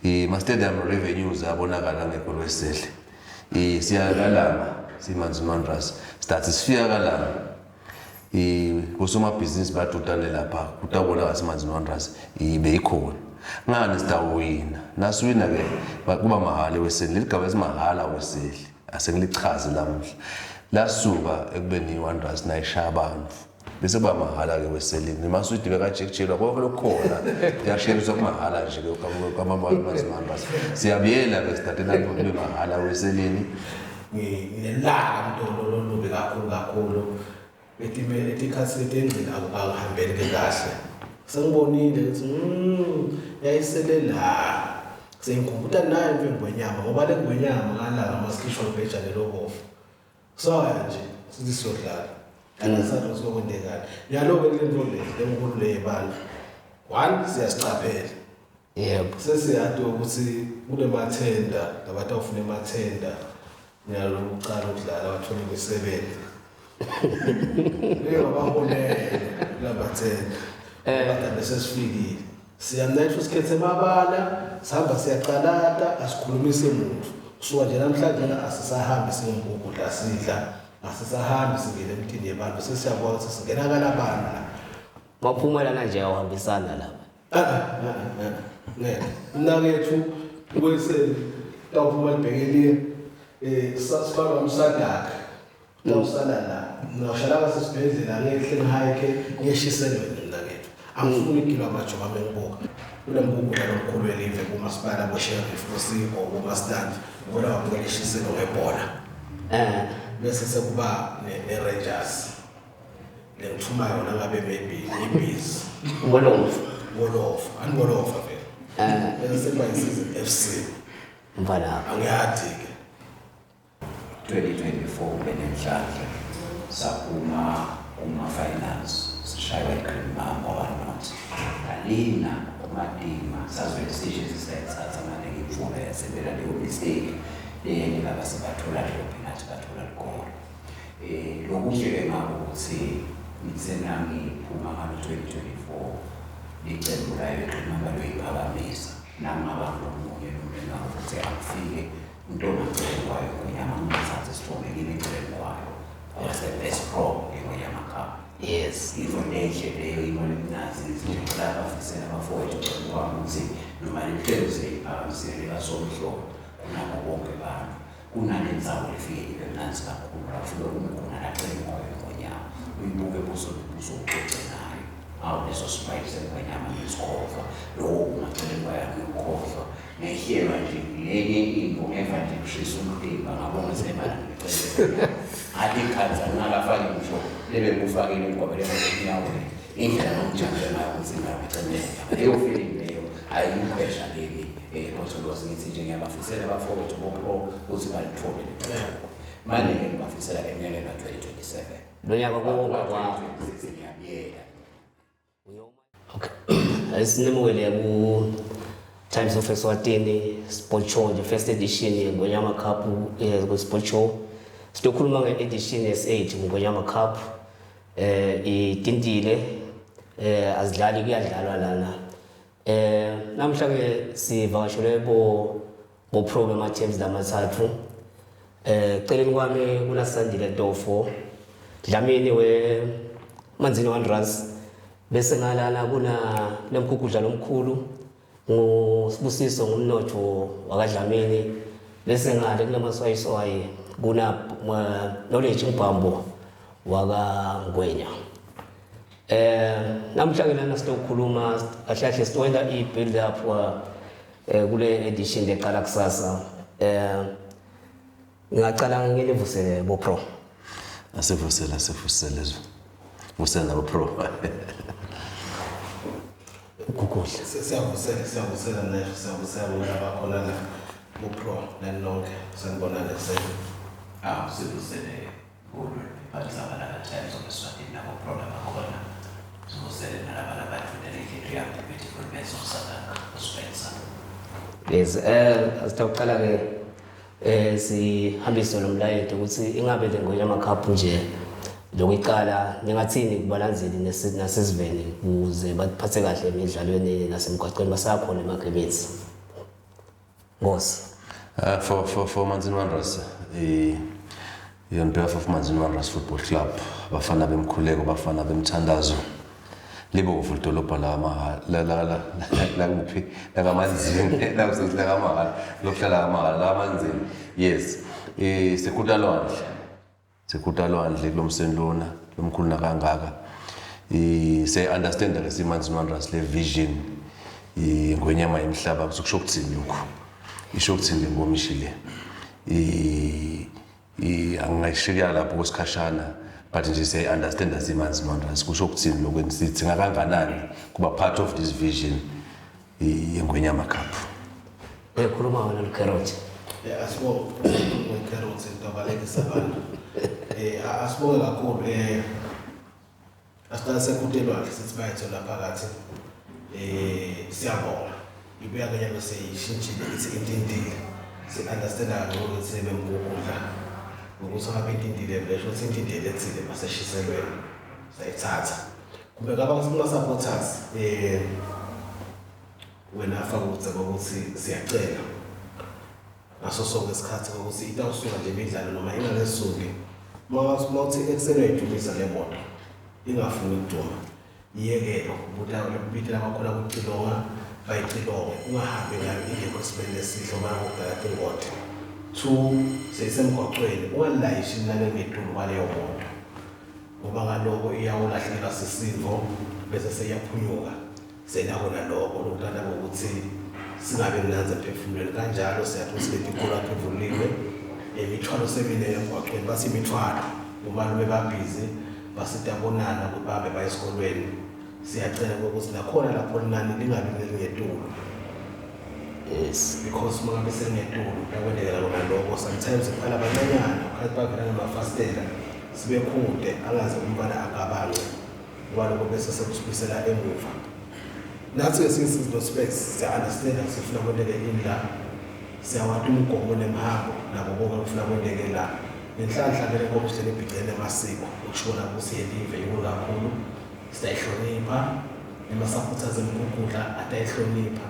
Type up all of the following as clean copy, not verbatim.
Ma-stadium revenues abonakala ngekho lwesihle. Siya kaLanga siManzini Wanderers, sidathi sifika kaLanga kusomabhizinisi badudane lapha kutabonakala siManzini Wanderers beyikhona. Ngani sitawina? Nasiwina-ke kuba mahhala eweseni, leli gama esimahhala weseli asengilichaze lamuhla. Lasuka ekubeni i-Wanderers nayishaya abantu bese kuba mahhala-ke weselini nemaswidi bekajekijelwa konke lokukhona kuyasheriswa kumahhala nje kwamamanzi Wanderers. Siyabuyela-ke sidade kube mahhala weselini. Nginelaka mntolo lolubi kakhulu kakhulu etikhathi letengcina akukangihambeli ke kahle. Sengibonile ukuthi yayisele la. Sengikhumbuta nayo into engwenyama ngoba le ngwenyama ngalanga masikhishwa ibhejane lobovu. Saya nje sithi siyodlala. Kanti sathi siyokwendekani. Yalo-ke kule nto le lenkulu le yebandla. One, siyasicaphela. Yebo. Sesiyati ukuthi kunemathenda labatawufuna emathenda nyalo ucala ukudlala bathola imisebenzi. Leyo baholele labathenda. Bathi bese sifikile. Siyamnetha usikhethe emabala, sihamba siyacalata, asikhulumise muntu. Kusuka nje namhlanje asisahambi singumgugudla sidla, asisahambi singene emtini yebantu, sesiyabona ukuthi singena kalabantu la. Maphuma lana nje awuhambisana lapha. Ngeke. Mnakethu kweseli tawuphuma libhekeliye sibamba umsadaka. Tawusala la. Ngiyoshala ngasesibhedlela ngehle ngihike ngiyeshiselweni mnakethu. Angifuni ukugilwa amajoba mengibuka. Kunemgugudla lomkhulu welive kumasipala bosheriff bosiko bomastandi ubona babukela ishiselo ngebhola. Bese sekuba ne-Rangers. Lengithuma yona ngabe maybe ibhizi. Ngolofa. Ngolofa, aningolofa vele. Bese sekuba i-Season FC. Mfana. Angiyadi-ke. 2024 benenhlanhla saphuma kuma-finals sishaywa i-Green Mamba 1-0 ngalina kumadima sazwela isiteshi sisayithatha mane imvula yasebela leyo mistake leyeni baba sebathola leyo penalty bathola ligolo. Lokuhle-ke ngako ukuthi ngithe nangiphuma ngalo 2024 licembu layo i-Green Mamba loyiphakamisa nangaba ngomunye nomlingani ukuthi angifike ntombazane kwayo ngonyama ngingathathi isithombe ngime eceleni kwayo. I was the best pro ngeNgonyama Cup. Yes. Into enhle leyo imali emnanzi ngicela abafisela abafowethu eceleni kwami ukuthi noma leli seliphakamisile likasomhlolo kunabo bonke abantu kunale ndzawo lefike ibe mnanzi kakhulu la ufike ume khona la eceleni kwayo ingonyama uyibuke buso nobuso uxoxe nayo awu leso smile sengonyama ngisikhohlwa lowo umaceleni kwayo angikukhohlwa ngehlelwa nje lenye into ngeva nje kushisa umtimba ngabona sebala ngicele ngathi ikhanza ngingakafaki ngisho lebe ngikufakile ngigobele enyaweni indlela ngokujabule ngayo ukuthi ngiyabicele leyo feeling leyo ayiyikhwesha kimi Bhotolozi ngithi nje ngiyabafisela abafowethu bo-pro ukuthi balithole leli manje-ke ngibafisela eminyakeni ka-2027 Lo nyaka kuba kwa 2026 ngiyabuyela. Okay. Asinemukele ku Times of Eswatini Sport Show nje first edition yeNgonyama Cup ku Sport Show. Sizokhuluma nge-edition yesi-8 Ngonyama Cup. Itintile azidlali kuyadlalwa lana. Namhla ke sivakashelwe bo pro bema teams lamathathu. Celeni kwami kunaSandile Tofo Dlamini we Manzini Wanderers bese ngalana kuna lemkhukudla lomkhulu nguSibusiso ngumnotho wakaDlamini bese ngale kunamaswayiswayi kuna Knowledge Mbambo wakaNgwenya. Namhla ke lana sizokhuluma kahle kahle sizowenza i-build up kule edition leqala kusasa. Ngingacala ngilivusele bo pro. Asivusele asivusele. Vusele nabo pro. Gugudla. Siyavusela siyavusela nesho siyavusela bona bakhona la bo-pro nani nonke sanibonana ekuseni. Awu sivusele kulo phephandzaba laka-Times of Eswatini nabo pro labakhona. Sivusele nalaba labadlulele indlu yami beautiful bezosakakha uSpencer. Yes, asitawuqala ke sihambise lo mlayeto ukuthi ingabe le Ngonyama Cup nje lokuyiqala ningathini kubalandzeli nasesiveni ukuze baphathe kahle emidlalweni nasemgwaqeni basakhona emagebenzi. Nkosi. For Manzini Wanderers, on behalf of Manzini Wanderers Football Club, bafana bemkhuleko, bafana bemthandazo, libovu lidolobha la la la la la kuphi, lakaManzini, la kusethi lakaMahala, lokuhlala kaMahala, lakaManzini. Yes, sekuta lwandle, sekuta lwandle kulomseni lona lomkhulu nakangaka. Se understand ke siManzini Wanderers le vision ingwenyama yemhlaba, kusho ukuthini lokho, isho ukuthini le nkomishi le. Angingayishiya lapho kwesikhashana, but nje siya understand siManzini Wanderers kusho ukuthini lokho, sidzinga kanganani kuba part of this vision yeNgwenyama Cup. Khuluma wena Lucarot. Asibonge ngecarrots, into abalekisa abantu. Asibonge kakhulu. Asiqale sekutelwa sithi bayathola phakathi. Siyabonga. Ibuya kanye seyishintshile ithi intintile. Si understand kangcono ukuthi bemgugudla. Ukuthi ngabe intintile vele ukuthi intintile ethile maseshiselweni. Sayithatha. Kumbe ngaba kuma supporters wena afaka ukuthi ukuthi siyacela ngaso sonke isikhathi ukuthi itawusuka nje imidlalo noma ingakesuki, mawuthi ekuseni uyayidumisa le moto ingafuni ukuduma, iyekele ubita abakhona ukucilonga bayicilonge, ungahambi ngayo ingekho esimeni esihle ngoba kudala tingoti. Two, seyisemgwacweni, ungalilayishi inani elingetulu kwaleyo moto ngoba ngaloko iyawulahlekelwa sisivo bese seyiyaphunyuka. Senako naloko lokutanda ngokuthi singabe mnanzi emphefumulweni kanjalo. Siyathi ukuthi letikolo aphevuliwe, imithwalo semine emgwacweni, bathi imithwalo umalume babhizi basitabonana ukuthi bahambe baye esikolweni. Siyacela ukuthi nakhona lapho linani lingabi nelingetulu. Yes. Because uma ngabe selingetulu kuyakwendekela kona lokho. Sometimes kuqala abancanyana ukhathi bavela ngamafasitela sibe khude, angaze umntwana akabange ngoba lokho bese sekusibuyisela emuva. Nathi-ke siyi-no-specs siya-understanda sifuna kwenteke ini la, siyawati umgomo nemhambo nabo konke kufuna kwenteke la. Nenhlanhla-ke le nkomo sihlele ebhicene emasiko okushiwo ukuthi yelive inkulu kakhulu, siyayihlonipha nema-supporters emgugudla atayihlonipha.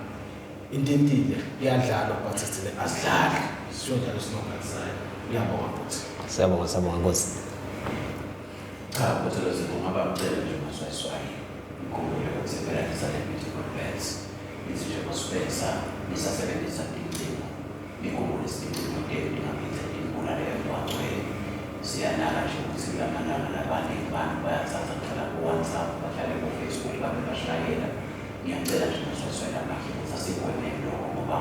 Intintile iyadlalwa but thina asidlali, sisho njalo sinoganisayo. Ngiyabonga futhi. Siyabonga, siyabonga Nkosi. Cha, kodwa ungaba ngicela nje maswayiswayi ngikhumbule ukuthi phela nisale beautiful birds, nithi nje masibhekisa nisasebenzisa tincingo, nikhumbule sitincingo tenu tingaphindze tinibulale emgwacweni. Siyanaka nje ukuthi kulamalanga labaningi bantu bayathatha kuhlala ku-WhatsApp, bahlale ku-Facebook, babe bashayela. Ngiyacela nje maswayiswayi lamahle ukuthi asigwemeni lokho ngoba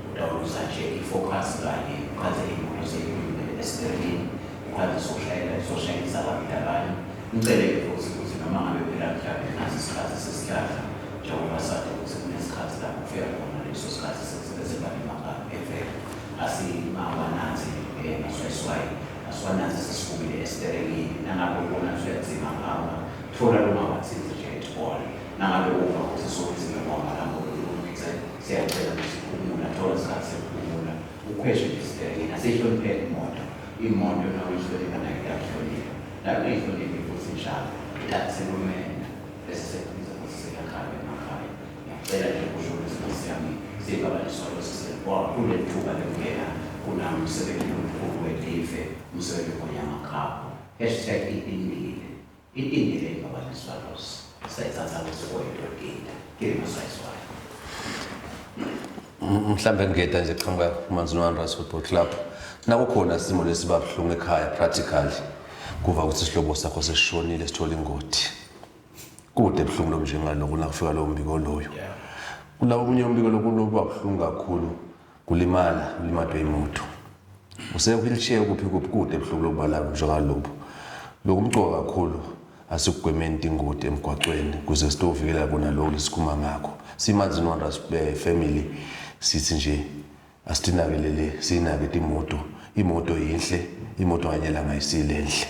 utawuluza nje i-focus kanye ukhaze imoto seyikhulumele esiteringini, ukhaze soshayela soshayelisa abantu abanye. Ngicele-ke futhi ukuthi noma ngabe phela mhlawumbe naso isikhathi sesihlahla, njengoba sathi ukuthi kunesikhathi lapho kufika khona leso sikhathi bese banemagama evele asimawananzi maswayiswayi, asiwananzi sesifukile esiteringini. Nangabe ubona usuyadzima kuhamba, thola longawathinzi nje at all. Nangabe uva ukuthi sowudzime kuhamba lapho, siyacela ukuthi phumula, thola isikhathi sekuphumula, ukhweshe nje esiteringini. Asiyihlonipheni imoto. Imoto nawuyihlonipha nayo iyakuhlonipha, nayo ungayihloniphi futhi njalo itakusekumena bese sekubiza ukuthi seyakhala emakhaya. Ngiyacela nje kusho ukuthi nkosi yami siyibabaliswalo sisiyabonga kule thuba lekungena kunamsebenzi omkhulu welive, umsebenzi weNgonyama Cup, #intindile, intindile ibabaliswalos, sayithatha kusikwayidodinda kile maswayiswayo. Mhlambe ngingeda nje qhamuka kuManzini Wanderers Football Club, nakukhona isimo lesiba buhlungu ekhaya practically, kuva ukuthi isihlobo sakho sesishonile, sithola ingoti kude, buhlungu lobu njengaloko nakufika lowo mbiko loyo. Kulawo omunye umbiko lokuba buhlungu kakhulu, kulimala, ulimadwe imoto, use-wheelchair, kuphi kuphi, kude buhlungu lokubalako njengalobu. Lokumcoka kakhulu, asikugwemeni tingoti emgwacweni kuze sitovikela kona lokho lesikhuluma ngakho. SiManzini Wanderers family sithi nje asitinakelele, sinake imoto. Imoto yinhle, imoto kanyela ngayisilenhle.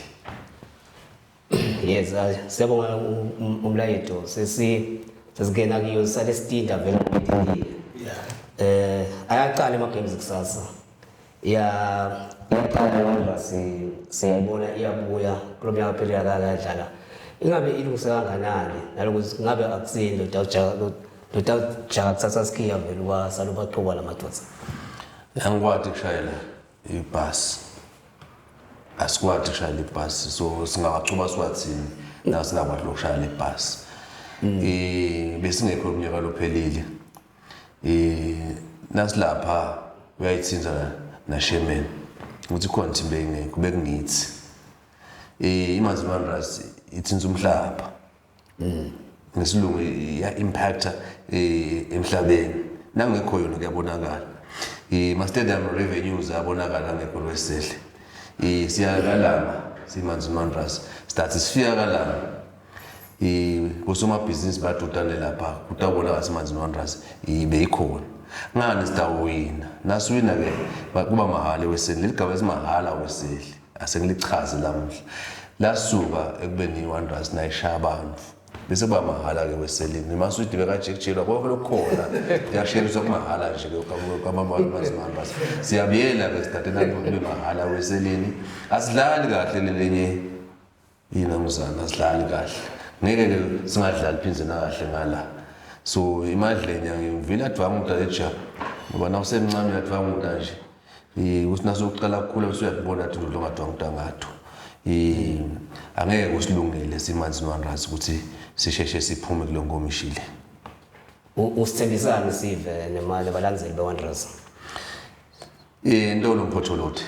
Yes, siyabonga umlayeto. Sesi sesingena kuyo sale sitinda vele ngokutintile. Ayaqala ama games kusasa. Ya, iyaqala Wanderers, siyayibona iyabuya kulo mnyaka phela yakadlala. Ingabe ilungise kanganani nalokuthi ngabe akusini lo dawujaka lo dawujaka kusasa sikhiya vele wasala ubaqhuba lamadoda. Angikwati kushayela ibhasi. Asikwati kushayela ibhasi so singawachuba siwathini la singakwati lokushayela ibhasi. Besingekho umnyaka lophelile. Nasilapha uyayithinta na Shemen ukuthi khona team bengekho bekungithi. IManzini Wanderers ithinta umhlaba. Ngesilungu iya impacta emhlabeni. Nangekho yona kuyabonakala. Ma stadium revenues ayabonakala ngekho lwesehle. Siyakalama siManzini Wanderers. Sidathi sifika kalama. Bosomabhizinisi badudane lapha kutabonakala siManzini Wanderers beyikhona. Ngani sitawina? Nasiwina ke kuba mahhala eweseni. Leli gama esimahhala weseli. Asengilichaze lamuhla. Lasuka ekubeni iWanderers nayishaya abantu. Bese kuba mahhala ke weselini. Nemaswidi bekajikijelwa konke lokukhona. Kuyasheriswa kumahhala nje ke kwamaManzini Wanderers. Siyabuyela ke sidade lapho kube mahhala weselini. Asidlali kahle lelinye inamuzana asidlali kahle. Ngeke ke singadlali phindze nakahle ngala. So imadlenya ngivile advanguta eja. Ngoba nawusemncane uyadvanguta nje. Uthi nasokuqala ukukhula bese uyakubona ukuthi lo ngadvanguta ngatho. Angeke kusilungele siManzini Wanderers ukuthi sisheshe siphume kulo nkomishi le. Usithembisani sive nemali abalandzeli beWanderers? Ntolo Mphotholothi.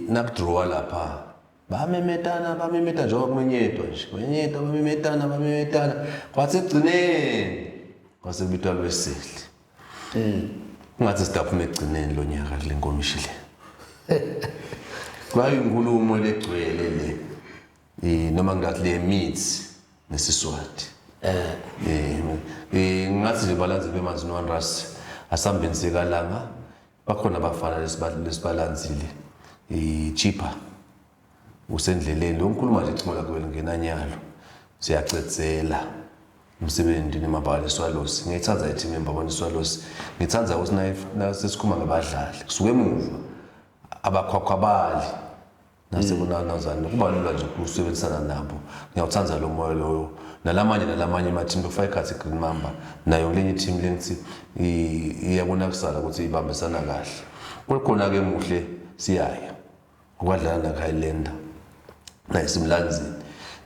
Nakudrawa lapha bamemetana bamemeta njengoba kumenyetwa nje. Kumenyetwa bamemetana bamemetana kwathi ekugcineni kwase kubitwa lweseli. Kungathi sidaphuma ekugcineni lo nyaka kule nkomishi le. Kwayinkulumo legcwele le. Noma ngathi le mithi ngesiswati. Ngathi nje balandzeli beManzini Wanderers asambeni sekalanga bakhona abafana lesibalandzile. Cheaper usendleleni lo ngikhuluma nje icimo lakho lingenanyalo. Siyacedzela umsebenzi neMabala Swallows. Ngiyithanda i-team yeMbabane Swallows. Ngithanda ukuthi nasesikhuluma ngabadlali kusuke emuva abakhwakhwabali nasekunanazana kuba lula nje ukusebenzisana nabo. Ngiyawuthanda lo moya loyo. Nalamanye ama-team lofaka ikhathi Green Mamba nayo lenye team lengithi iyabonakala ukuthi ibambisana kahle. Kukhona ke muhle siyaya ukwadlala na Highlander naye simlandzini.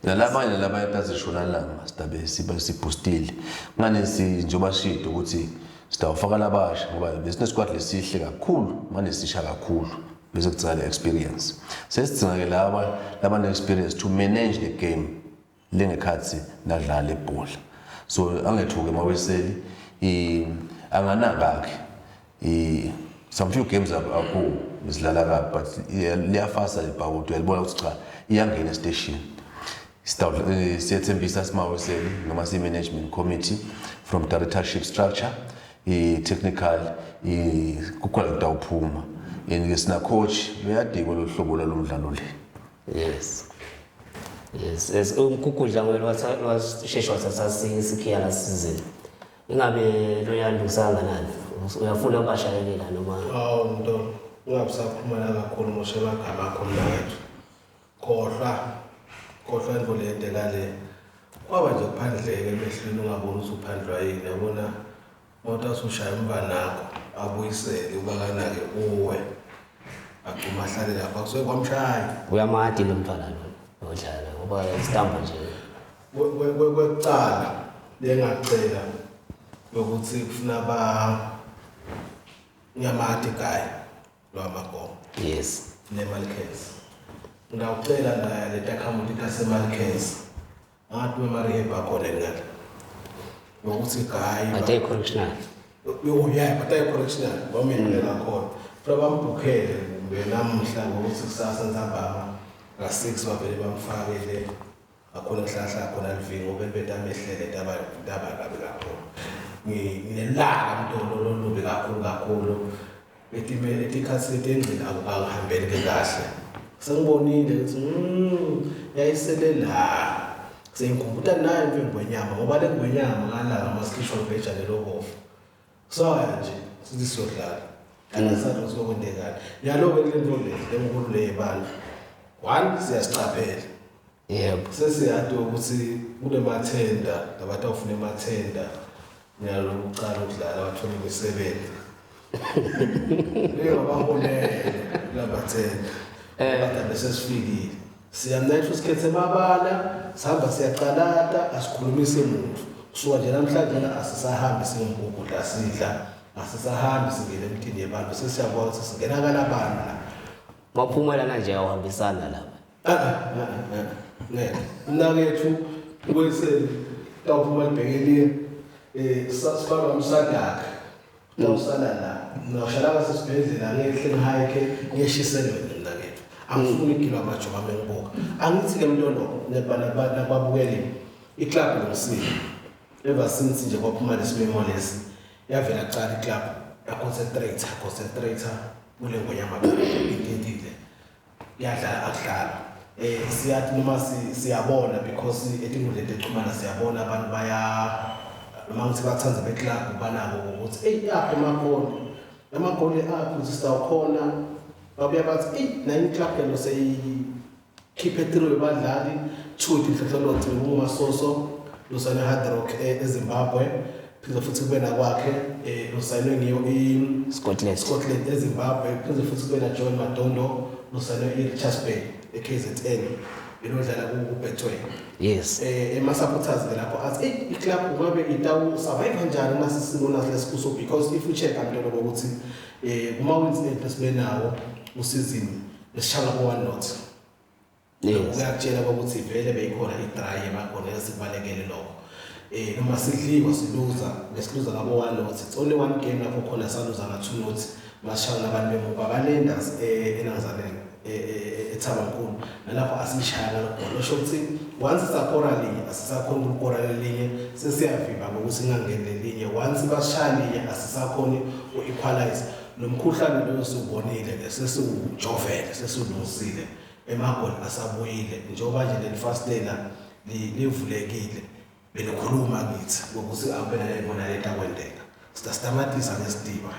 Nalabanye nalabanye tasishonalanga sidabe siba sibhustile. Ngane si njengoba shido ukuthi sidawufaka labasha ngoba besinesquad lesihle kakhulu manje sisha kakhulu bese kutsala le experience. Sesidzinga ke laba labane experience to manage the game lengekhathi nadlala ibhola. So angethuke maweseli anganakakhe some few games akho sidlala kabi but liyafasa lebhawuti uyalibona ukuthi cha iyangena station. Siyethembisa simaweseli noma si management committee from directorship structure i-technical kukhona kutawuphuma and ke sina coach luyadikwa lo hlobo lomdlalo le. Yes. Yes, yes umkhukhudla ngwelo washesha wathatha sikhiya la season. Ingabe loyalungisa kangakanani? Uyafuna ukubashayelela noma? Awu mntu, ungabisakhuluma la kakhulu moshe amagama akho mnakethu. Khohlwa, khohlwa into le ndeka le. Kwaba nje kuphandleke emehlweni ungaboni ukuthi uphandlwa yini, yabona moto asushaya umntanakho abuyisele ubakanake uwe. Agcuma ahlale lapha kusuke kwamshaya. Uyamati lo mntwana lo odlala ngoba istambo nje. Kwekucala lengacela ukuthi kufuna ba nyamati guy lwamagomo. Yes. Nemalkes. Ngawucela naye letakhamuti tasemalkes. Ngathi wema rehab akhona ngale. Ngokuthi guy Ate correctional. Yo yeah, but ay correctional bamendlela khona. Futhi bambhukhele kumbe namuhla ngokuthi kusasa ntambama nga6 bavele bamfakele akhona kuhlahla khona livingo ngoba impetha amehlele taba taba kabi kakhulu. Nginelaka mntolo lolubi kakhulu kakhulu. Etime etikhathi letengcina akuhambeli ke kahle. Sengibonile ukuthi yayisele la. Sengikhumbuta nayo into engwenyama ngoba le ngwenyama ngalanga masikhishwa ubhejane lobovu. Saya nje sithi siyodlala. Kanti sathi sokwendekani. Yalo ke le nto le lenkulu le yebandla. One siyasicaphela. Yebo. Sesiyati ukuthi kunemathenda labantu abafuna emathenda nyalo ukuqala ukudlala bathola imisebenzi. Leyo baholele number 10. Bathi bese sifikile. Siyamnethu sikhethe mabala, sihamba siyaqalata, asikhulumise muntu. Kusuka nje namhlanje la asisahambi singumgugudla sidla, asisahambi singene emtini yebantu, sesiyabona ukuthi singena kalabantu la. Maphuma lana nje awuhambisana lapha. Ngeke. Mnakethu kweseli tawuphuma libhekeliye eh sasibalwa umsadaka. Tawusala la. Ngiyoshala ngasesibhedlela ngehle ngihike ngiyeshiselwe mnakethu. Angifuni igilo amajoba mengibuka. Angithi ke mntolo nababukeleni iclub lomsini. Ever since nje kwaphuma lesimemo lesi yavela kucala iclub yaconcentrate concentrate kule ngonyama intintile. Yadlala akudlala siyathi noma siyabona because etinkundleni tekuxhumana siyabona abantu baya noma ngithi bathanda beclub banako ukuthi eyi aphi amagoli amagoli aphi ukuthi sitawukhona babuya bathi eyi nayo iclub lelo seyikhiphe three badlali two tinhlohlolothi bekungumasoso lusayine hard rock eZimbabwe phinde futhi kube nakwakhe lusayinwe ngiyo Scotland. Scotland eZimbabwe phinde futhi kube na John Madondo lusayinwe i-Richards Bay e-KZN elodlala ku-Betway. Yes. Ema supporters ke lapho athi hey i-club ngabe itawu survive kanjani nasi simo nasi lesikuso because if you check amntwana ukuthi kuma wins ethu sibenawo usizini besishaya ku 1 not. Yes. Kuyakutshela ukuthi vele beyikhona i-dry emakhona esibalekele lokho. Noma sidliwa siluza besiluza ngabo 1 not. It's only one game lapho khona saluza nga 2 not. Bashaya nabantu bemuva balendas enangizaleni eThabankulu nalapho asishaya ngalokho losho ukuthi once sakora linye asisakhoni ukukora lelinye sesiyavimba ngokuthi singangeni lelinye once bashaya linye asisakhoni u-equalize lo mkhuhlane loyo siwubonile ke sesiwujovele sesiwulungisile emagoli asabuyile njengoba nje leli fastela livulekile belikhuluma kithi ngokuthi akubena lebona lento akwendeka sitastamatisa ngesidiba.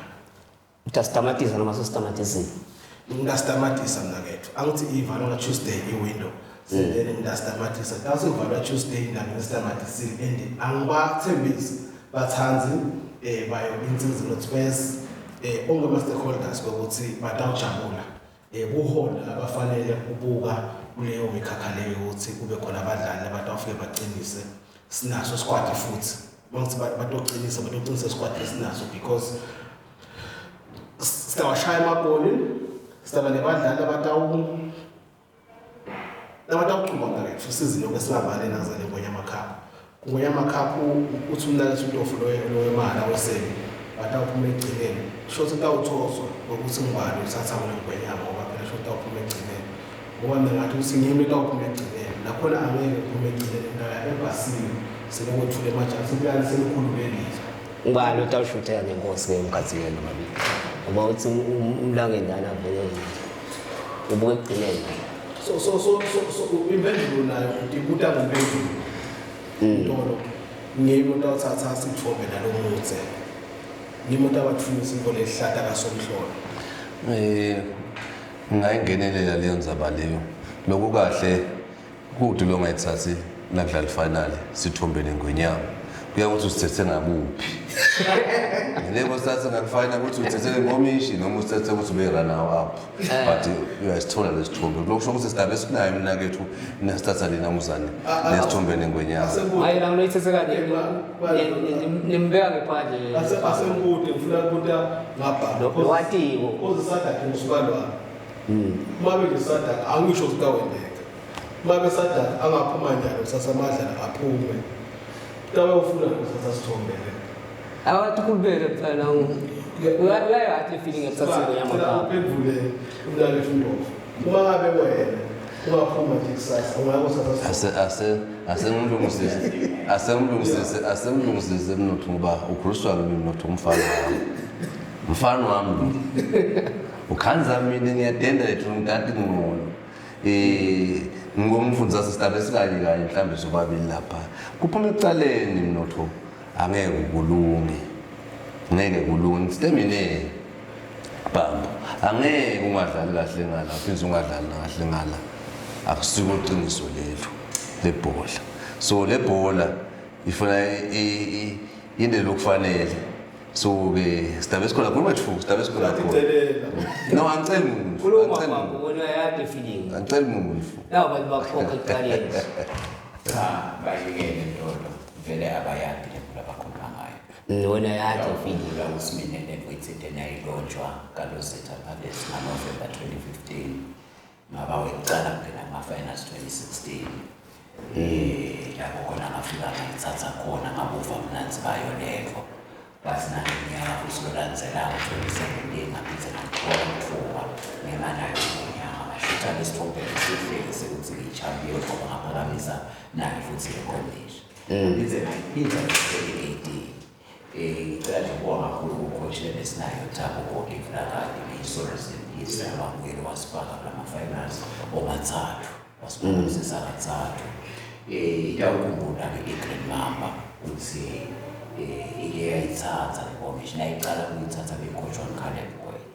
Utastamatiswa noma sositamatisile? Ngingastamatisa mna kethu angithi ivalwa nga Tuesday i-window then ngingastamatisa xa sekuvalwa Tuesday nginastamatisile and angibathembisi bathanzi bayo insinzi noTspurs onke ama-stakeholders kokuthi batawujabula kuhona abafanele ukubuka kuleyo mikhakha leyo ukuthi kube khona abadlali abatawufike bacinise sinaso squad futhi mangithi batocinisa squad esinaso because sitawashaya amagoli sitaba nebadlali abatawuchuba mnakethu isizini yonke singabali nazale Ngonyama Cup. Ngonyama Cup uthi umnakethu uNtofu loyo mahala wesele batawuphuma ekugcineni sho ukuthi kutawuthoswa ngokuthi ngibani uthatha kule Ngonyama ngoba phela sho kutawuphuma ekugcineni ngoba mina ngathi ukuthi ngimi etawuphuma ekugcineni nakhona angeke ngiphume ekugcineni ngaya ebhasini selokwethula emajazi sekuyani selikhululekile. Ngibani otawushutheka ngenkosi ke emkhathini nobabili ngoba uthi umlangeni lana vele ubuke ekugcineni. So impendulo nayo utibuta ngompendulo ntolo ngimi utawuthatha sithombe nalo mutse ngimi utawathumisa into lehlata kasomhlolo. Ngayingenelela leyo ndzaba leyo lokhu kahle kude lo ngayithathi nakudlala final sithombe nengwenyama kuya ukuthi usithethe ngakuphi ngeke usithathe ngakufina ukuthi uthethe ngenkomishi noma usithethe ukuthi ube run up but uyasithola lesithombe lokho kusho ukuthi sidabe sinayo mina kethu nasithatha lena muzane lesithombe nengwenyama. Hayi la ngiyithethe kanje nimbeka ngephandle. Asemkude ngifuna ukubuta ngapha. Lowatiko. Koze sadaka ngusibalo wami. Uma bengisadaka angisho ukuthi kawendeka. Uma besadaka angaphuma njalo kusasa amadlala aphume. Tawe ufuna kusasa sithombe le. Awathi kulubele mfana uyayathi feeling ekuthatha ingonyama Cela Cup. uphendule umnakethu Ndofu. Uma ngabe wena ungaphuma nje kusasa ungayosatha Ase ase asemlungisise asemlungisise asemlungisise mnotho ngoba ukhuliswa ngimi mnotho umfana wami mfana wami lo ukhanza mina ngiyadenda lethu ngitati ngcono ngomfundisa sistabe sikanye kanye mhlambe sobabili lapha kuphuma ekucaleni mnotho angeke kulunge ngeke kulunge stemine bambo angeke ungadlali kahle ngala phinde ungadlali kahle ngala akusiko iqiniso lelo lebhola so lebhola ifuna into lokufanele So-ke sidabe sikhona khona wethu, sidabe sikhona khona. Ticelela. No, angiceli muntu. Khuluma Angiceli baba, muntu. wena uyayati i-feeling. Angiceli muntu. Labo bantu bakhokha ekuqaleni. Cha, bayekele Ntolo, vele abayadi le nto abakhuluma ngayo. Wena uyayati i-feeling. Ngiyakhumbula ukuthi mina le nto ithinte nayilontshwa kaLozitha Palace ngaNovemba 2015. Ngaba wekucala kungena kuma-finals 2016. Lapho khona ngafika ngayithatha khona ngabuva mnanzi bayo lento. Bathi nangeminyaka futhi lolandzelako 2017 ngaphinde ngathola ithuba ngema nayo ngonyaka ngashutha lesithombe esihle sekuthi ngiyi-champion ngoba ngaphakamisa nayo futhi le nkomishi. Ngize ngayiphinda ngo-2018. Ngicela nje ukubonga kakhulu ku-coach lebesinayo Thabo Godi Vilakazi neyisolo wabuyele wasifaka kulama-finals omathathu wasiphakamisisa kathathu. Iyawukhumbula-ke i-Green Mamba ukuthi ike yayithatha le nkomishi nayicala ukuyithatha beyikhotshwa nguCaleb Ngwenya.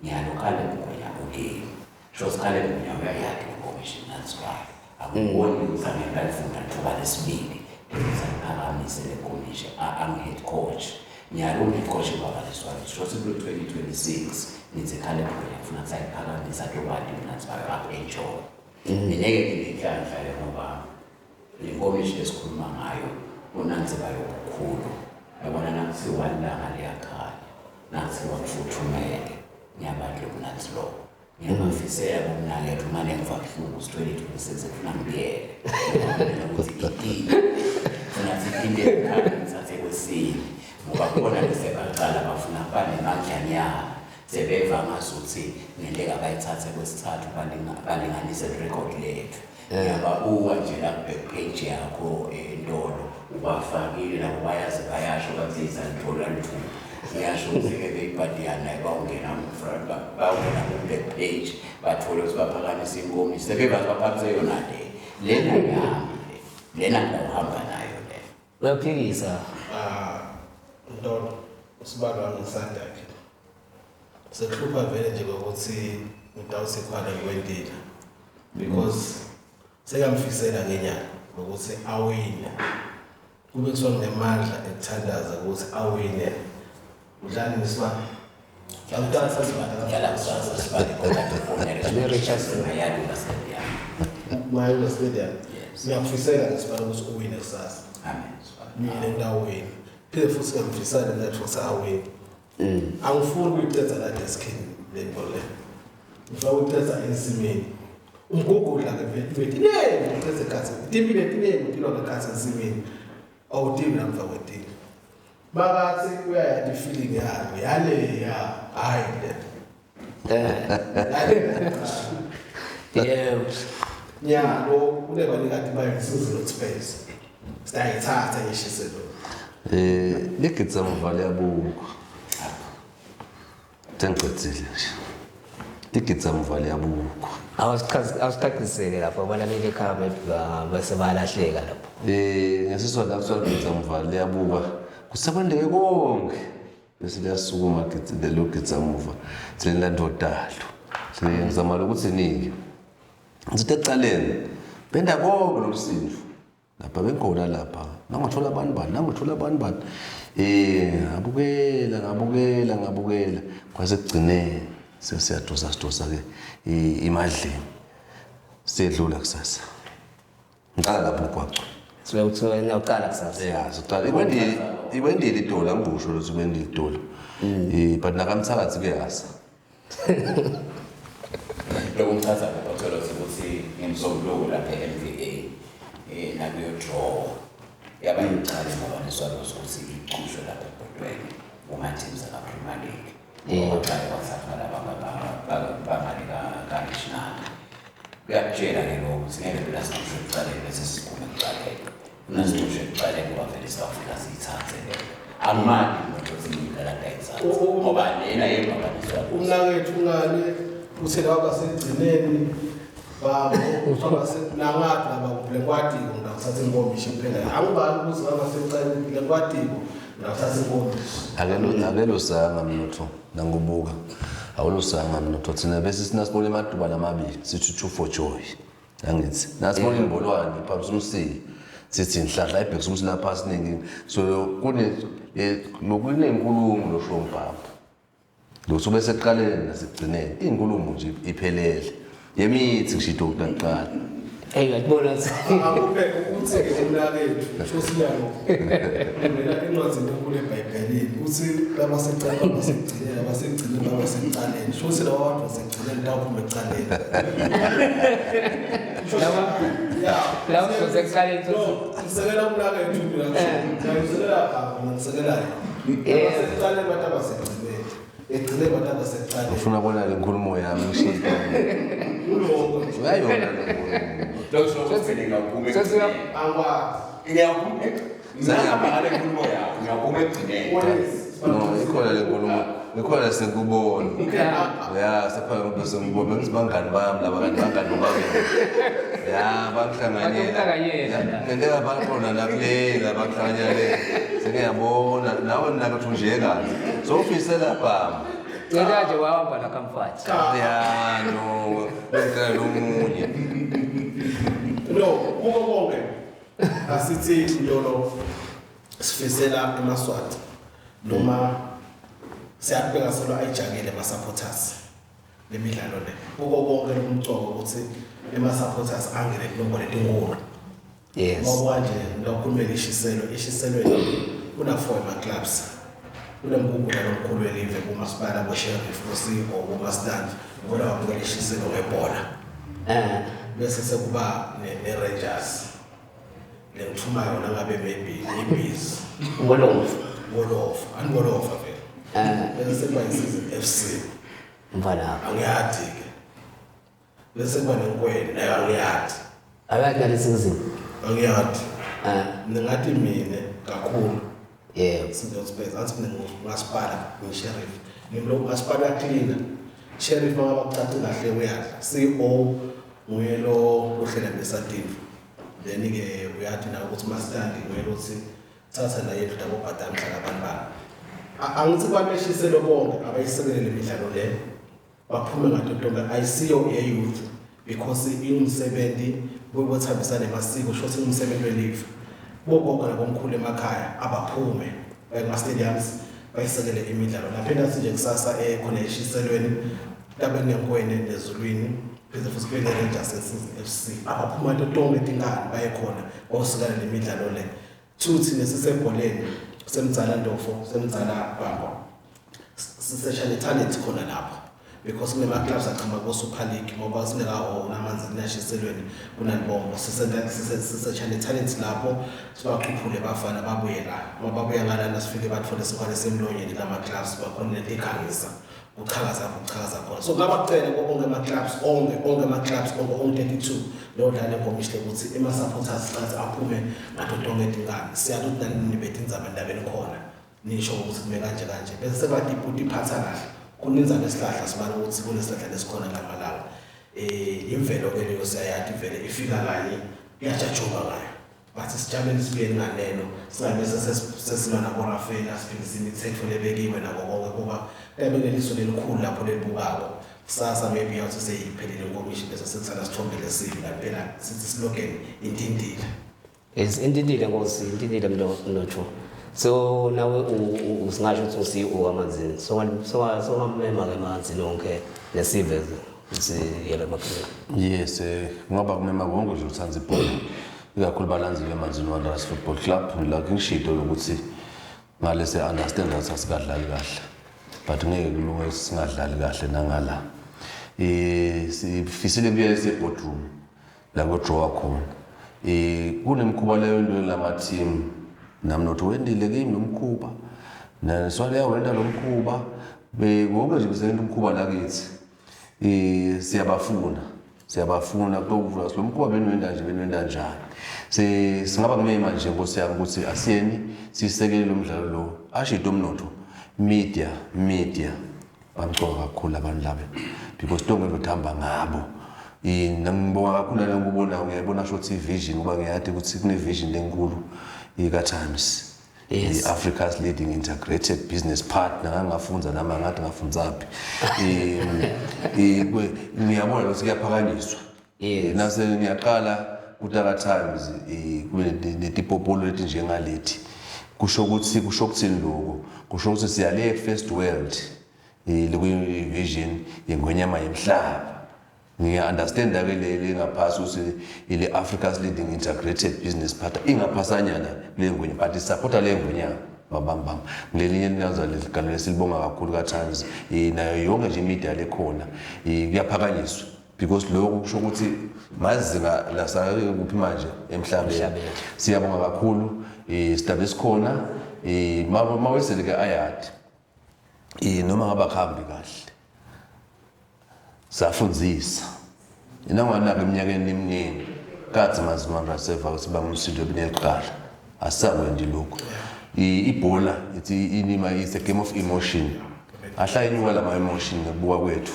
Nyalo Caleb Ngwenya ukimi. Sho Caleb Ngwenya uyayati le nkomishi mnanzi wayo. Akuboni ukuthi angeke alifunda lithuba lesibili ukuthi aliphakamise le nkomishi angi-head coach. Nyalo ungi-head coach ubabaliswayo. Sho kulo 2026 ngithi Caleb Ngwenya ngifuna ukuthi ayiphakamisa atobati mnanzi wayo aku-enjoy. Mina-ke nginenhlanhla-ke ngoba le nkomishi lesikhuluma ngayo unanzi bayo bukhulu. Yabona nakuthiwa ilanga liyakhanya, nakuthiwa kufuthumele, ngiyabantu lobunanzi lobo. Ngiyabafisela bomnakethu mane ngiva buhlungu 2026 ngifuna ngibuyele. Ukuthi itini. Funa siphinde ekhaya ngithathe kwesine. Ngoba khona lesebaqala bafuna banemandlanyana. Sebeva ngazuthi ngenteka bayithathe kwesithathu balinganise record lethu. Ngiyababuka nje la back page yakho Ntolo ubafakile labo bayazi bayasho bathi izanthola lithuba. Ngiyasho ukuthi-ke beyibhadiyana naye bawungena bawungena ku-back page bathole ukuthi baphakamisa inkomishi sebebathi baphakamise yona le lena yami le lena ngidawuhamba nayo le. Uyaphikisa. Ntolo, usibalo wami ngisanda-ke. Sekuhlupha vele nje ngokuthi ngitawusikhwale ngikwentile. Because sekuyamfisela ngenyanga ukuthi awine. Kube kuthiwa nginemandla ekuthandaza ukuthi awine. Udlala nesibani? Awudansa sibani? Dlala kusasa sibani khona kufonele. Ne-Richardson. Mayaluka Stadium. Mayaluka Stadium. Yes. Ngiyakufisela ngesibani ukuthi uwine kusasa. Amen. Mina ngitawuwina. Phinde futhi ngiyamfisela nathi ukuthi awine. Angifuni ukuyicetha la deskini le nto le. Ngifuna ukuyicetha ensimini. Umgugudla ke vele tinengi ucethe ekhathi. Timpilo tinengi utilwa ngekhathi ensimini. Awutimi namva kwetini. Makathi uyayati feeling yayo yale ya hayi le. Yebo. Nyalo kunebanikati bayo isizulu space. Sitayithatha ngishise lo. Ligidza muva liyabukwa. Sengicedzile nje. Ligidza muva liyabukwa. Awusicacisele lapho abalaleli ekhaya maybe bese bayalahleka lapho. Ngesiswati kuthiwa ligidza muva liyabukwa. Kusekwendeke konke. Bese liyasukuma lelo gidza muva. Selilantodalo. Ngizama lokuthi niki. Ngithi ekuqaleni benda konke lokusintu. Lapha bengikhona lapha. Nangathola abantu bani, nangathola abantu bani. Ngabukela, ngabukela, ngabukela. Kwase kugcineni sesiyadosa sidosa ke imadleni. Siyedlula kusasa. Ngiqala lapho umgwaqo. Suke kuthiwa niyawuqala kusasa. Yeah, siqala. Iwendile idola ngisho ukuthi iwendile idola. But nakamthakathi kuyasa. Lokhu ngichaza ngokuthola ukuthi ngemsombuluko lapha e-MVA nakuyo draw yaba yiqale ngoba neswalo sokuthi icushwe lapha ebhodweni kuma-teams aka-Premier League. Ngoba kwathathwa laba bangale ka-regional. Kuyakutshela-ke lokho ukuthi ngeke phela sicushwe ekuqaleni bese siphume ekuqaleni. Funa sicushwe ekuqaleni ngoba vele i-South Africa siyithathe leyo. Angimali umuntu othi ngiyidlala ngayithatha ngoba lena yebhakaniswa. Umnakethu ungane uthe laba basekugcineni babo nangathi laba kulekwatiko ngithatha inkomishi kuphela. Angibali ukuthi laba baseceleni kulekwatiko ngithatha inkomishi. Akelusanga mnotho nangubuka. Awulusanga mnotho thina bese sinasibona emaduba lamabili sithi two for joy. Angithi nasibona imbolwane phambi umsiki. Sithi inhlahla ibhekisa ukuthi lapha siningi. So kune lokunenkulumo lo shombamba. Lo sube sekuqaleni nasekugcineni inkulumo nje iphelele. Yemithi ngisho kuqala. Hey uyakubona akuphe uthi-ke umnakethu shosinyalo mina encwadini enkulu ebhayibhelini uthi labasecaleni babasekugcineni abasekugcineni babasekucaleni shuthi laba bantu basekugcineni tawuphuma ekucaleni Laba basekucaleni no ngisekela umnakethu mina ngisekela baba ngisekela yena abasekucaleni bantu abasekugcineni egcineni bantu abasekucaleni Ufuna bona le nkulumo yami ngishito. Kuloko nje Uyayona le nkulumo. Lo sho vele ngiyaphuma. Angikwazi. Ngiyaphuma. Ngiyabhala inkulumo yakho, ngiyaphuma ekugcineni. No, ikhona le nkulumo. Ikhona sekubona. Ya, sekhona umuntu sengibona bengithi bangani bami laba kanti bangani bobabili. Ya, bangihlanganyela. Bakuhlanganyela la. Ngenteka bakhona la kule la bangihlanganyela le. Sengiyabona nawe nina kuthi nje kahle. So ufisela bhama. Ngeke nje wahamba la kamfathi. Ya, no, bengicela lomunye. No, kuko konke asithi lolo sifisela emaSwati noma siyaqhubeka solo ayijakile ama-supporters lemidlalo le kuko konke lokumcoka ukuthi ema-supporters angene kunombolo etinkulu. Yes. Ngoba nje ngiyakhulumela ishiselo eshiselweni kuna-four ema-clubs kunemgugula lomkhulu welive kumasipala bosheriff bosiko bomastandi bona bamukela ishiselo ngebhola. Bese sekuba ne-Rangers lengithuma yona ngabe maybe ibizi Ngolovu. Ngolova aningolova vele. Bese sekuba i-Season FC. Mfana. Angiyadi-ke. Bese kuba nenkwene nayo angiyadi. Akathi nale season. Angiyadi. Ningathi mina kakhulu. Yebo. Sinto space athi mina ngumasipala ngi-sheriff ngimlo masipala cleaner sheriff mangaba kucace kahle uyadla CO nguye lo uhlela ngesatini then ke uyathi nawe ukuthi masitandi nguye lo uthi thatha la yendlu dabobhadala mhla abantu bami. Angithi bameshiselo bonke abayisekele le midlalo le baphume ngato tonke ayisiyo ye-youth because ingumsebenzi wekuthambisana emasiko sho ukuthi ingumsebenzi welive bogogo nabomkhulu emakhaya abaphume baye kuma-stadiums bayisekele imidlalo. Naphinda sithi nje kusasa khona eshiselweni tabe kunenkwene nezulwini pheze futhi kube ne-Rangers FC abaphuma to tonke tingane baye khona bayosekela le midlalo le. Thuthi nesisebholeni semdzala Ndofo semdzala Bambo sisesha ne-talent khona lapho because kunema-clubs aqhamuka ko-Super League ngoba sinekaho namanzi kunashiselweni kunalibombo sisesha ne-talent lapho sibakhuphule bafana babuye la uma babuya ngalana sifike bathole sikhwane semlonyeni lama-clubs bakhona netikhangisa kuchakaza kuchakaza khona. So ngabakucela ko onke ama-clubs onke ama-clubs onke onke 32 leyo dlala enkomishi ukuthi ema-supporters sicathi aphume ngato tonke tingane siyazi ukuthi nani nibethe indzaba endabeni khona nisho ukuthi kume kanje kanje bese sebathi ibhuti iphatha kahle kuninza nesihlahla sibala ukuthi kunesihlahla lesikhona lamalanga imvelo ke leyo siyayadi vele ifika kanye iyajajuka ngayo bathi sijabuleni sibuye nganeno singabe sesilwa naborafela siphikisa imithetho lebekiwe nako konke kuba kuyabe kuneliso lelikhulu lapho lelibukako kusasa maybe yathi seyiphelile inkomishi bese sekuthanda sithombe lesibi kanti phela sithi slogan intintile. Yes, intintile Nkosi, intintile mnotho. So nawe usingasho ukuthi usi-CEO wamanzini. So so ngamema ke manzini onke nesive siyele emakhaya. Yes, ngoba kumema wonke nje uthanda ibhola. Ikakhulu balandzeli beManzini Wanderers Football Club la ngishito ukuthi ngale se understand ukuthi asikadlali kahle. But ngeke kulunge singadlali kahle nangala. Sifisile kuya ese boardroom la ku draw khona. Kunemkhuba leyo into lama team nami nothi wendile kimi lo mkhuba. Neswale yawenda lo mkhuba wonke nje besenta umkhuba lakithi. Siyabafuna siyabafuna kuyovula lo mkhuba benwenda nje benwenda njani. Singaba kumema nje Nkosi yami ukuthi asiyeni sisekele lo mdlalo lo ashito umnotho media bamcoka kakhulu abantu laba because tonke lothamba ngabo. Ngibonga kakhulu nalengikubona ngiyabona shothi vision ngoba ngiyadi ukuthi kune vision lenkulu ika Times. Yes. Africa's leading integrated business partner ngafunza nami ngathi ngafunzaphi. Ngiyabona ukuthi kuyaphakanyiswa. Yes. Nase ngiyaqala Kutaka Times kube netipopolo letinjengalethi kusho ukuthi kusho ukuthini lokho kusho ukuthi siyale first world lekuyi-vision yengwenyama yemhlaba. Ngiya-understanda ke le ngaphasi ukuthi ile Africa's leading integrated business partner ingaphasanyana kule ngwenya but isupporta le ngwenyama babambam ngelinye linazo legalelo esilibonga kakhulu ka-Times nayo yonke nje imedia lekhona kuyaphakanyiswa because lokho kusho ukuthi mazinga lasakuphi manje emhlabeni. Siyabonga kakhulu sidabe esikhona mawesele ke ayadi noma ngaba kuhambi kahle safundzisa inanganaka eminyakeni eminingi kathi mazimandla seva ukuthi bangumsindo ebineqala asisakwendi lokho. Ibhola ithi inima it's a game of emotion ahlala inyuka lama emotion ngekubuka kwethu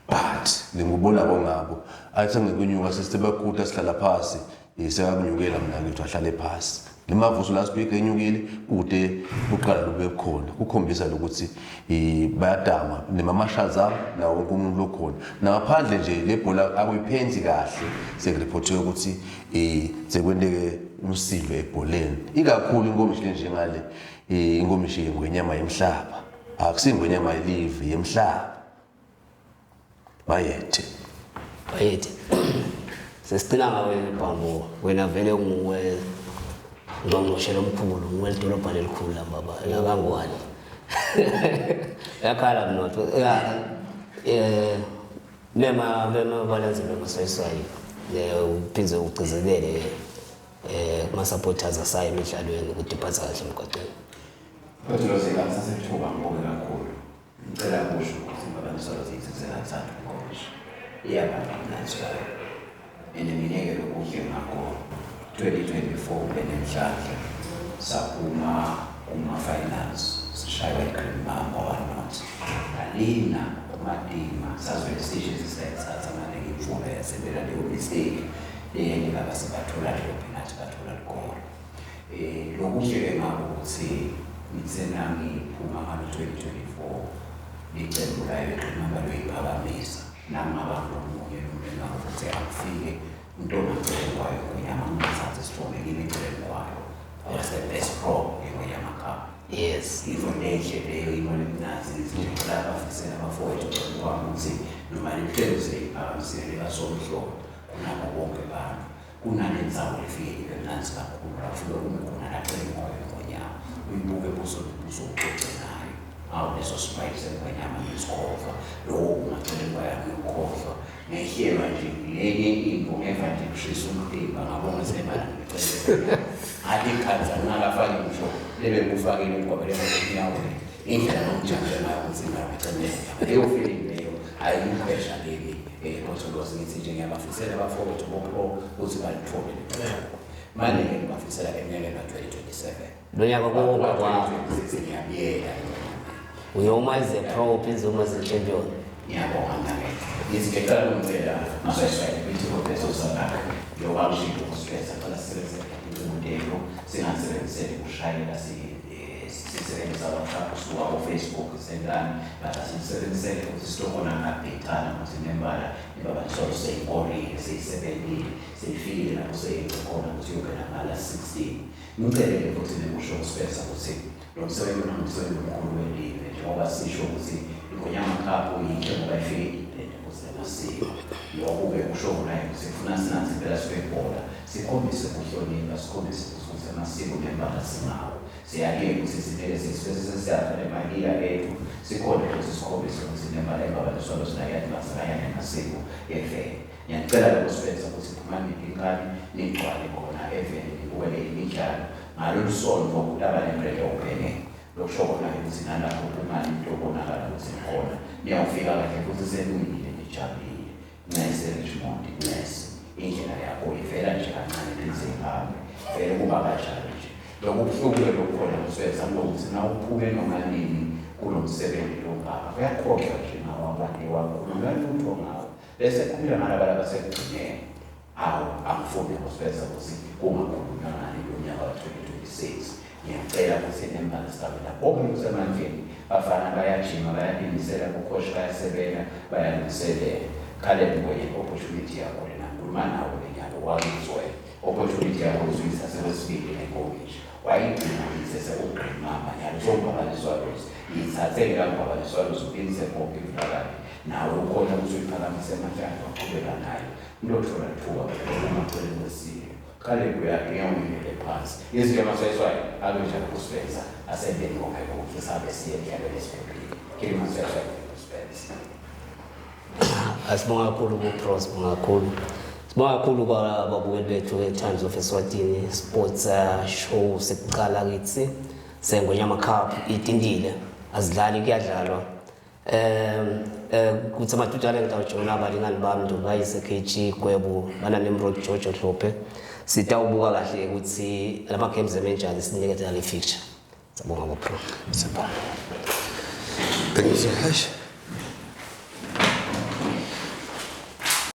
but lengubona kongabo athi ngekunyuka sesibakuta sihlala phasi sekakunyukela mina ngithi ahlale phasi limavuso last week enyukile kude uqala lube khona kukhombisa lokuthi bayadama nemamashaza nawo wonke umuntu lokhona nangaphandle nje le bhola akuyiphenzi kahle sekureportiwe ukuthi sekwenteke umsindo ebholeni ikakhulu inkomishi lenjengale inkomishi yengwenyama yemhlaba akusingwenyama yelive yemhlaba bayethe bayethe sesicina ngawe Bhambo wena vele unguwe ngqongqoshe lomkhulu nguwe lidolobha lelikhulu la baba lakangwane yakhala mnotho ya mema mema balandzeli bamasayisayi uphindze ugcizelele kuma supporters asayo emidlalweni ukuthi iphatha kahle emgwaqeni. Kodwa sesithuba ngibonge kakhulu. Ngicela kusho ukuthi babanisolo ziyisizela inkomishi. Iyabamba mnanzi wayo. And mina-ke lokuhle ngakho 2024 benenhlanhla saphuma kuma-finals sishaywa i-Green Mamba 1-0. Alina kumadima sazwele isiteshi sisayithatha manje imvula yasebela leyo mistake leyeni baba sebathola leyo penalty bathola ligolo. Lokuhle-ke ngakho ukuthi ngithe nangiphuma ngalo 2024 licembu layo i-Green Mamba loyiphakamisa nami ngaba ngomunye nomndeni wakho futhi angifike umuntu ongaceleni kwayo Ngonyama ngingathathi isithombe ngime eceleni kwayo. I was the best pro yeNgonyama Cup. Yes. Into enhle leyo imali emnanzi ngicela abafisela abafowethu kwami ukuthi noma leli seyiphakamisile likasomhlolo kunabo bonke abantu kunalendzawo lefike ibe mnanzi kakhulu la ufike ume khona laceleni kwayo iNgonyama uyibuke buso nobuso uxoxe nayo awu leso smile sengonyama ngisikhohlwa lowo umaceleni kwayo angikukhohlwa ngehlelwa nje lenye into ngeva nje kushisa umtimba ngabona semana ngicele ngathi ikhanza ngingakafaki ngisho lebe ngikufakile emgwabeleni enyaweni indlela ngokujabule ngayo ukuthi ngiyabacemela leyo feeling leyo ayiyikhwesha leli Potolosi ngithi nje ngiyabafisela abafowethu bo-pro ukuthi balithole leli manje-ke ngibafisela eminyakeni ka-2027 Lo nyaka konke kwa 2026 ngiyabuyela uyoma as a pro uphindze uma as a champion. Ngiyabonga mnake ngithi ngicela ukungicela maswayiswayi ukuthi kodwa usakakhe njengoba ngishilo ukusiphetha cela sisebenzise imodelo singasebenziseli ukushayela sisebenzisa WhatsApp kusuka ko-Facebook sendani but asisebenzisele ukuthi sitobona update-ana ukuthi nembala ibabanisolo seyikorile seyisebentile seyifikile lapho seyenze khona ukuthi iyongena ngala 16. Ngicele-ke futhi nekusho uSpencer ukuthi lo msebenzi lona ngumsebenzi omkhulu welive njengoba sisho ukuthi iNgonyama Cup yinhle ngoba ifike iblende futhi namasiko. Lokhu-ke kusho kona ukuthi kufuna sinansi impela sibebhola sikhombise ukuhlonipha sikhombise ukuthi amasiko nembala sinawo. Siyake ukuthi sivele sisuke sesiyavela emahiya ethu sikhona ukuthi sikhombise ukuthi nembala ibabaniswalo sinayathi masakaya namasiko evele. Ngiyacela lokho Spencer ukuthi phumani inkani nigcwale khona evele nibukele imidlalo ngalolu sonto kutaba ne-grand opening. Lokusho khona-ke ukuthi nalapho phumani nitobonakala ukuthi nikhona niyawufika kahle futhi senwinile nijabulile. Ncese Richmond, ncese indlela yakho ivela nje kancane nenze ihambe vele kuba kanjalo nje. Lokhu kubuhlungu-ke lokukhona kuswenza kulokuthi na uphume noma nini kulo msebenzi lo ngaka kuyakhohlwa nje ngawo abantu wakhuluma lutho ngawo bese khuluma ngalaba labasekugcineni. Awu angifuni kusiveza ukuthi kungakhulunywa ngani lo nyaka wa-2026. Ngiyacela ukuthi nembala sitabela konke kusemandleni bafana bayajima bayalimisela kucoach bayasebenza bayalungiselela. Caleb Ngwenya opportunity yakho lena ngikhuluma nawe lenyalo wakizwe opportunity yakho uzuyithathe kwesibili nenkomishi wayigcina uyithethe ugreen mama nyalo sowubabale Swallows yithathele kangibabale Swallows uphindise konke ivulakale nawe ukhona ukuthi uyiphakamise emandlani waqhubeka nayo lothola thuba phela emaceleni kwesilo Caleb uyangiyawinele phansi izinto amaswayiswayo akunjalo kusifeza asendeni konke kuhle sabe siye emhlabeni esiphephile kile maswayiswayo kusifeza. Asibonga kakhulu ku-Pro, sibonga kakhulu. Sibonga kakhulu kwababukeli bethu e-Times of Eswatini Sports Show sekuqala kithi seNgonyama Cup itintile azidlali kuyadlalwa. Kuthi amadudane ngitawujoyina abalingani bami Ntobayise KG Gwebu bana Nimrod Jojo Hlophe. Sitawubuka kahle ukuthi lama games emenjani sinikeze le fixture. Siyabonga ku-Pro. Siyabonga. Thank you so much.